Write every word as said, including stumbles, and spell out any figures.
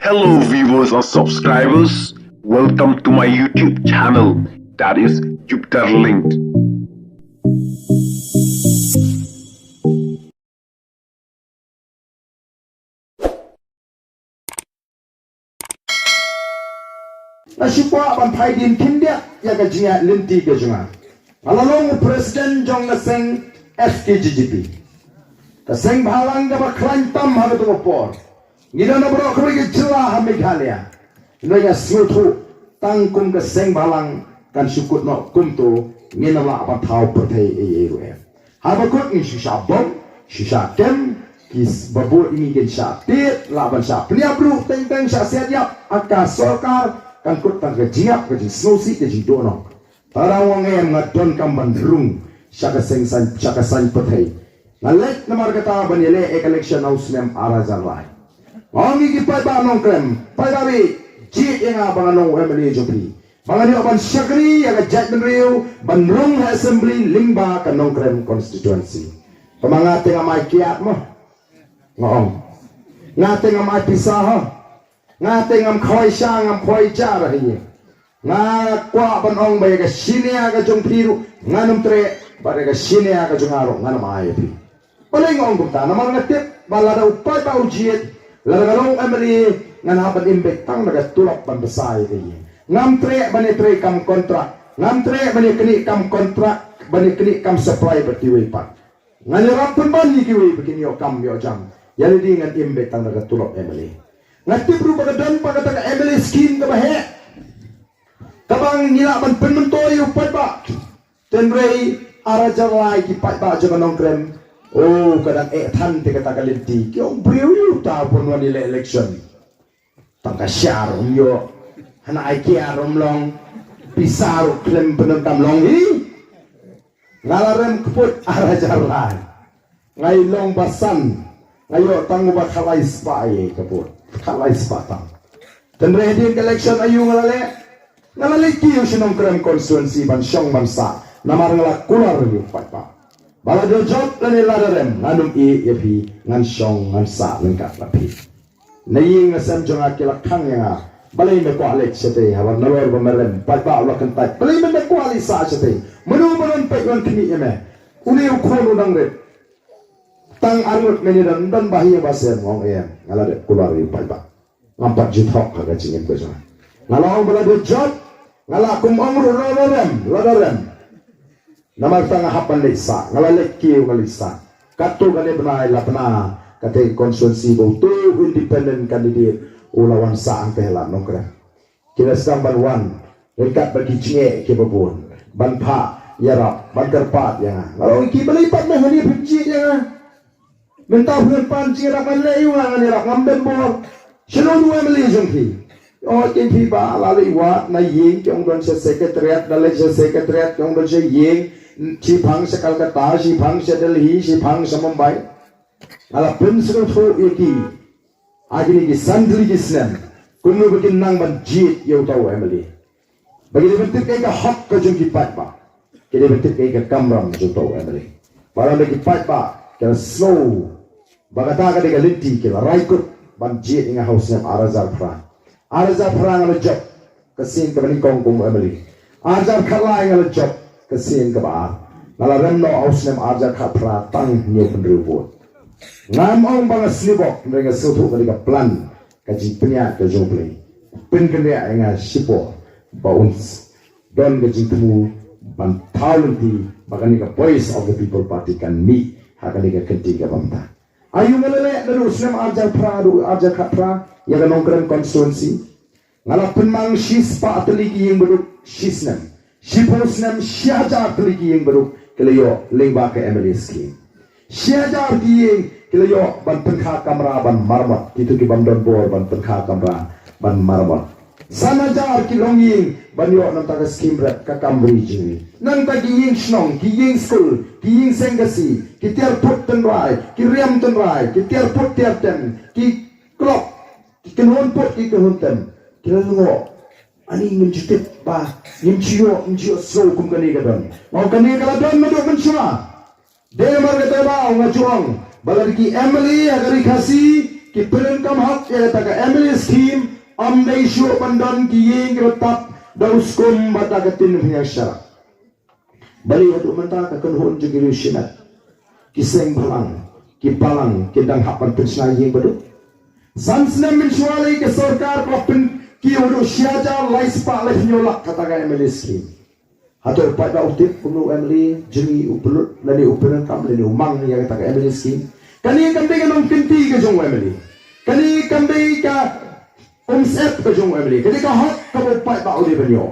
Hello viewers and subscribers, welcome to my YouTube channel, that is Jupiter Linked. Nga shu kwah ban phai dien khyndiat ïa ka jingïaid lynti ka jong nga. Nga la long u president jong ka seng F K J G P. Ka seng bhalang kaba khlaiñ tam ha kato ka por. Ngi don na baroh kawei ka jylla ha Meghalaya. Hynrei nga sngewthuh tang kum ka seng bhalang kan shu kut noh kumto, ngin ym lah ban thaw pyrthei ei ei ruh em. Haba kut ngi shu shah bom, shu shah kem, ki s- ba bud ngi kin shah tied, lah ban shah pynïap ruh, teng teng shah siat ïap, ha ka sorkar kan kut tang ka jingïap, ka jingsngewsih, ka jingduh noh. Tang da u ong em, nga donkam ban rung sha ka seng saiñ, sha ka saiñ pyrthei. Nga leit namar kata ban ïaleh ïa ka election ha u snem ar hajar lai. Nga ong ïa ki paidbah Nongkrem, paidbah, jied ïa nga ba ngan long u M L A jong phi, ba ngan ïoh ban shakri ïa ka jaitbynriew, ban rung ha assembly lyngba ka Nongkrem constituency. Tangba nga te ngam ai kiad mo. Nga ong, nga te ngam ai pisa ho. Nga te ngam khoi sha, ngam khoi jar ha ïing. Nga kwah ban ong ba ïa ka shinia ka jong phi ruh ngan ym treh, bad ïa ka shinia ka jong nga ruh ngan ym ai ïa phi. Balei nga ong kumta? Namar nga tip ba lada u paidbah u jied, lada nga long M L A, ngan hap ban im beit tang da ka tulop ban bsa ïa ka ïing. Ngam treh ban ïatrei kam kontrak, ngam treh ban ïaknieh kam kontrak, ban ïaknieh kam supply bad kiwei pat. Ngan ïarap pynban ïa kiwei ba kin ïoh kam ïoh jam. Ïa lade ngan im beit tang da ka tulop M L A. Nga tip ruh ba ka don pat kata ka M L A scheme kaba heh, kaba ngi lah ban pynmyntoi ïa u paidbah. Hynrei ar hajar lai ki paidbah jong ka Nongkrem, oh, ka dang eh than te kata ka lynti. Ki ong briew ïa uta u pynwan ïaleh election. Tang ka share um ïoh, hana ai kiad um long, pisa ruh khlem pyndonkam long hi. Nga la rem kput ar hajar lai. Nga i long ba san, nga ïoh tang uba khatlai spah ïa ka vote. Khatlai spah tang. Hynrei hadien ka election aïu nga la leh? Nga la leit kiew sha Nongkrem constituency ban shong ban sah. Namar nga la kular ïa u paidbah. Ba lada jop lane lada rem, ngan ym ïeh ïa phi, ngan shong ngan sah ryngkat bad phi. Na ïing na sem jong nga ki la khang ïa nga. Balei me kwah leit shatei, haba nalor ba me rem, paidbah u la kyntait. Balei me kwah leit sah shatei? Mano ba don peit wan khmih ïa me? Une u khun u nang rit. Tang arngut me ne don, don ba hi ba sem, nga ong em, nga la dep kular ïa u paidbah. Ngam pat ju thok ha ka jingim ka jong nga. Nga la ong ba la dep jop, nga la kum ong ruh lada rem, lada rem. Namar kata nga hap ban leit sah, nga la leit kiew nga leit sah. Katto katne bnai la bna kata ka constituency ba uto u independent candidate u la wan sah hangta ha Nongkrem. Ki la sdang ban wan ryngkat bad ki jingeh kiba bun, ban phah ïarap, ban kyrpad ïa nga. Nga la ong ïa ki, balei pat me hangne phim jied ïa nga? Mynta phi pan jingïarap, ngan leh aïu, nga ngan ïarap, ngam don bor. Shano u M L A jong phi? Ong ïa phi ba la leit wad na ïing, ki ong don sha secretariat, da leit sha secretariat, ki ong don sha ïing, shiphang sha Calcutta, shiphang sha Delhi, shiphang sha Mumbai. Nga la pynsngewthuh ïa ki ha kine ki san tylli ki snem kumno ba kin nang ban jied ïa uta u M L A. Ba ki dei ban tip kaei ka hok ka jong ki paidbah. Ki dei ban tip kaei ka kamram jong uta u M L A. Ba lada ki paidbah ki la sngew ba kata ka dei ka lynti, ki la rai kut ban jied ïa nga ha u snem ar hajar phra. Ar hajar phra nga la jop ka sien kaba nyngkong kum u M L A. Ar hajar khatlai nga la jop ka sien kaba ar. Nga la rem noh ha u snem ar hajar khatphra tang hynñiew phew hynriew vote. Ngam ong ba nga sniewbok, hynrei nga sngewthuh ka dei ka plan, ka jingpynïaid ka jong U Blei. Pynkynriah ïa nga shipor ba un s- don ka jingthmu ban thaw lynti ba kane ka Voice of the People Party kan mih ha kane ka kynti kaba mynta. Aïu nga la leh naduh u snem ar hajar phra haduh ar hajar khatphra ïa ka Nongkrem constituency? Nga la pynmang shispah tylli ki ïing baduk shisnem. Shiphew snem shi hajar tylli ki ïing baduk ki la ïoh lyngba ka M L A scheme. Shi hajar ki ïing ki la ïoh ban pynkha kamra ban maramot, kito ki bym don bor ban pynkha kamra ban maramot. San hajar ki longïing ban ïoh na ka bynta ka scheme rep ka kam ri jong ngi. Nangta ki ïing shnong, ki ïing skul, ki ïing seng Khasi, ki tiar put tynrai, ki riam tynrai, ki tiar put tiar tem, ki klok, ki kynhun put ki kynhun tem, ki la lyngngoh. Ani ngim ju tip ba ngim ju ïoh, ngim ju ïohsngew kum kane ka don. Nga ong kane ka la don naduh mynshuwa. Dei namar kata ba nga ju ong ba lada ki M L A ha ka ri Khasi ki pyndonkam hok ïa kata ka M L A scheme, ym dei shuh ban don ki ïing ki ba tap da u skum bad da ka tin pynïaid sharak. Balei haduh mynta ka kynhun jong ki riew shimet, ki seng bhalang, ki balang kin dang hap ban pynshna ïing ba duk? San snem mynshuwa lei ka sorkar ka la pynkhih haduh shi hajar lai spah laiphew hynñiew lak kata ka M L A scheme. Hato u paidbah u tip kumno u M L A jong ngi u pynlut lane u pyndonkam lane u mang ïa kata ka M L A scheme? Kane kam dei ka nongkynti ka jong u M L A. Kane kam dei ka umsyep ka jong u M L A. Kane ka hok kaba u paidbah u dei ban ïoh.